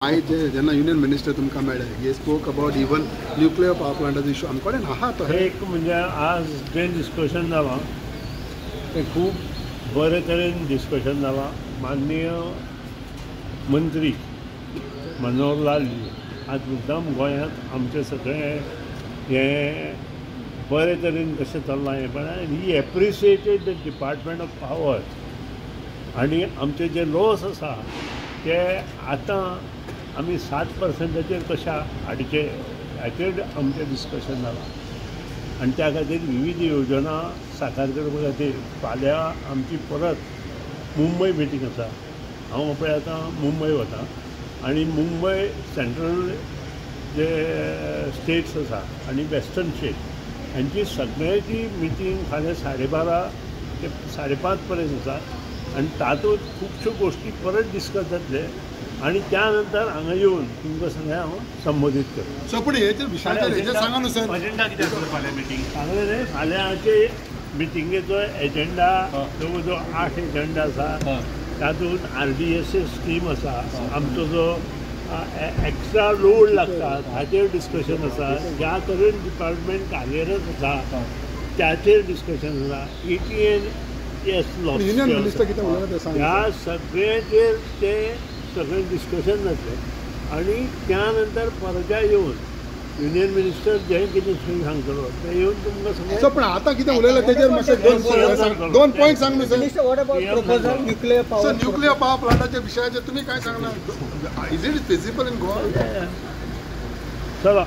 आयज जे जेन्ना union minister तुमकां मेळ्ळे, he spoke about even nuclear power प्लांटाचो issue आमचे कडेन आहा तो. एक म्हणजे आज जें डिस्कशन जालां तें खूब बरे तरेन डिस्कशन जालां. माननीय मंत्री मनोहरलाल जी आज मुद्दाम गोंयांत आमचें सगळें हें बरे तरेन कशें चल्लां हें पळय. He appreciated the department of power आनी आमचे जे लॉस आसा ते आतां आमी 7%चेर कशा हाडचे हाचेर आमचें डिस्कशन जालां. आनी त्या खातीर विविध योजना साकार करपा खातीर फाल्यां आमची परत मुंबय मिटींग आसा. हांव पळय आतां मुंबय वता आनी मुंबय सेंट्रल जे स्टेट्स आसा आनी वेस्टर्न स्टेट हांची सगळ्यांची मिटींग फाल्यां 12:30 ते 5:30 पर्यंत आसा आनी तातूंत खुबश्यो गोश्टी परत डिस्कस जातले आनी त्या नंतर हांगा येवन तुमकां सगळ्यांक हांव संबोधीत करता. सर, पूण हेचेर विशयाचेर हेचेर सांगा न्हू सर. एजेंडा कितें आसतलो फाल्यां मिटींग? सांगलें न्ही, फाल्यांचे मिटिंगेचो एजेंडा जवळ जवळ 8 एजेंडा आसा. तातूंत RDSS scheme आसा, आमचो जो एक्स्ट्रा लोड लागता हाचेर डिस्कशन आसा, ज्या तरेन डिपार्टमेंट कार्यरत आसा त्याचेर डिस्कशन आसा, ETNS loss union minister कितें उलयला तें सांग. ह्या सगळ्यांचेर ते सगळें डिस्कशन जातलें आनी त्या नंतर परत येवन युनियन मिनिस्टर जें कितें थंय सांगतलो तें येवन तुमकां सर, सगळें पण आतां कितें उलयला तेजेर मातशें दोन पॉयंट सांग न्हू sir. Minister, what about proposal nuclear power? Sir, nuclear power प्लांटाच्या विशयाचेर तुमी काय सांगला? Is it feasible in Goa? चला.